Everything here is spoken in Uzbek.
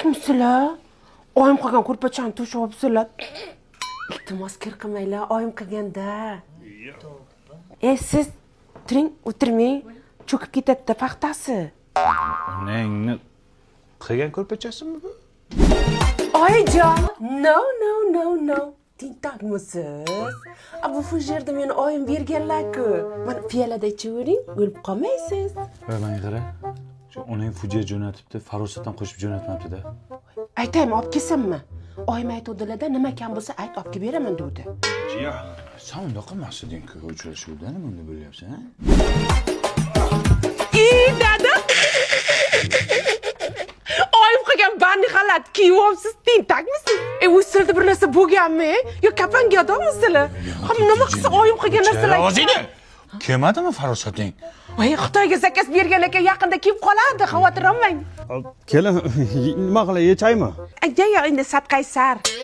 Tentakmisizlar? Oyim qilgan ko'rpachani to'shab olibsizlar. Iltimos, kir qilmanglar, oyim qilganda. E, siz turing, o'tirmang, cho'kib ketadi paxtasi. Onangni qilgan ko'rpachasimi bu? Oyijon, no, no, no, no. Tentakmisiz? A, bu fujerni meni oyim berganlar-ku. Mana, piyolada ichavering, o'lib qolmaysiz. Va menga qara. Shu onang fujer jo'natibdi, farosatdan qo'shib jo'natmabdi-da. Aytaymi, olib kelsinmi? Oyim aytuvdilarda, nima kam bo'lsa ayt, olib kelib beraman degdi. Sen undoq qilmas eding-ku uchrashuvda, nima unda bo'lyapsan, a? I, dada! Oyim qilgan банный xalat kiyib olibsiz, tentakmisiz? E, o'zi sizlarda bir narsa bo'lganmi? Yo kapanga odammisizlar? Ha, nima qilsa oyim qilgan narsalar? O'zingni. Kelmadimi farosating? Voy, Xitoyga заказ bergan ekan, yaqinda kelib qoladi, xavotir olmang. Kelin, nima qilay, yechaymi? Aya, endi sadqaysar.